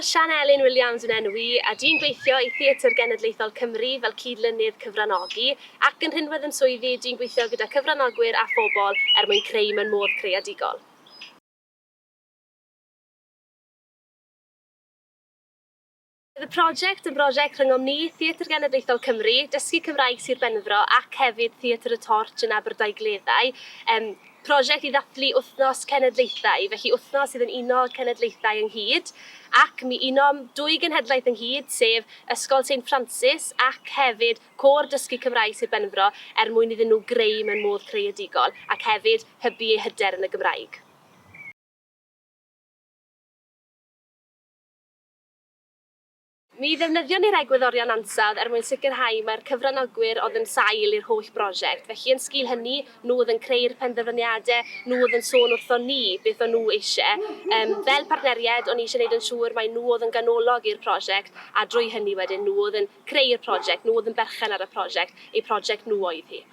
Sian Elin Williams yn enw i, a dwi'n gweithio i Theatr Genedlaethol Cymru fel cydlynydd cyfranogi, ac yn rhinwedd yn swyddi dwi'n gweithio gyda cyfranogwyr a phobl er mwyn creu mewn modd creadigol. Bydd y prosiect yn brosiect rhyngom ni, Theatr Genedlaethol Cymru, Dysgu Cymraeg Sir Benfro ac hefyd Theatr y Torch yn Aberdaugleddau. Yym, prosiect i ddathlu Wythnos Cenedlaethau, felly wythnos sydd yn uno cenedlaethau ynghyd, ac mi unom dwy genhedlaeth ynghyd, sef Ysgol Saint Francis ac hefyd Côr Dysgu Cymraeg Sir Benfro, er mwyn iddyn nhw greu mewn modd creadigol ac hefyd hybu eu hyder yn y Gymraeg. Mi ddefnyddion ni'r egwyddorion ansawdd er mwyn sicrhau mai'r cyfranogwyr oedd yn sail i'r holl brosiect, felly yn sgil hynny, nhw oedd yn creu'r penderfyniadau, nhw oedd yn sôn wrthon ni beth o'n nhw eisiau. Yym, fel partneriaid, o'n i eisiau gwneud yn siŵr mai nhw oedd yn ganolog i'r prosiect, a drwy hynny wedyn, nhw oedd yn creu'r prosiect, nhw oedd yn berchen ar y prosiect, eu prosiect nhw oedd hi.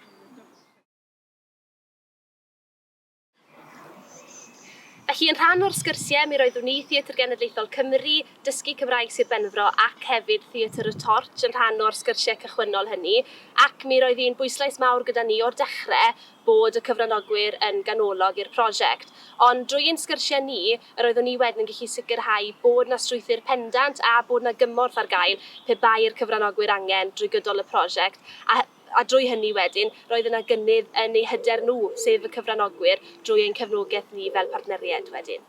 Felly, yn rhan o'r sgyrsiau, mi roeddwn i, Theatr Genedlaethol Cymru, Dysgu Cymraeg Sir Benfro ac hefyd Theatr y Torch yn rhan o'r sgyrsiau cychwynnol hynny, ac mi roedd hi'n bwyslais mawr gyda ni o'r dechrau bod y cyfranogwyr yn ganolog i'r prosiect. Ond drwy ein sgyrsiau ni, yr oeddwn ni wedyn yn gallu sicrhau bod 'na strwythur pendant a bod 'na gymorth ar gael pe bai'r cyfranogwyr angen drwy gydol y prosiect, a a drwy hynny wedyn, roedd yna gynnydd yn eu hyder nhw, sef y cyfranogwyr, drwy ein cefnogaeth ni fel partneriaid wedyn.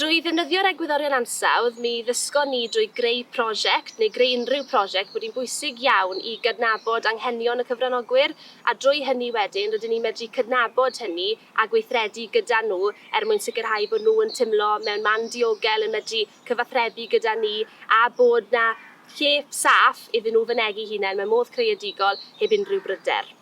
Drwy ddefnyddio'r egwyddorion ansawdd, mi ddysgon ni drwy greu prosiect, neu greu unrhyw prosiect, bod hi'n bwysig iawn i gydnabod anghenion y cyfranogwyr, a drwy hynny wedyn, rydyn ni'n medru cydnabod hynny a gweithredu gyda nhw er mwyn sicrhau bod nhw yn timlo mewn man diogel, yn medru cyfathrebu gyda ni a bod 'na lle saff iddyn nhw fynegi hunain mewn modd creadigol heb unrhyw bryder.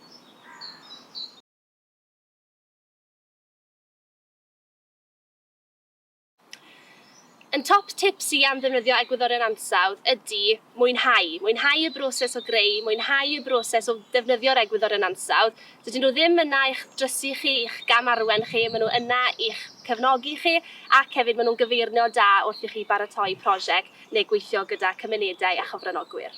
Yn top tips i am ddefnyddio egwyddorion ansawdd ydy mwynhau. Mwynhau y broses o greu, mwynhau y broses o ddefnyddio'r egwyddorion ansawdd. Dydyn nhw ddim yna i'ch drysu chi, i'ch gamarwen chi, maen nhw yna i'ch cefnogi chi ac hefyd maen nhw'n gyfeirnod da wrth i chi baratoi prosiect neu gweithio gyda cymunedau a chyfranogwyr.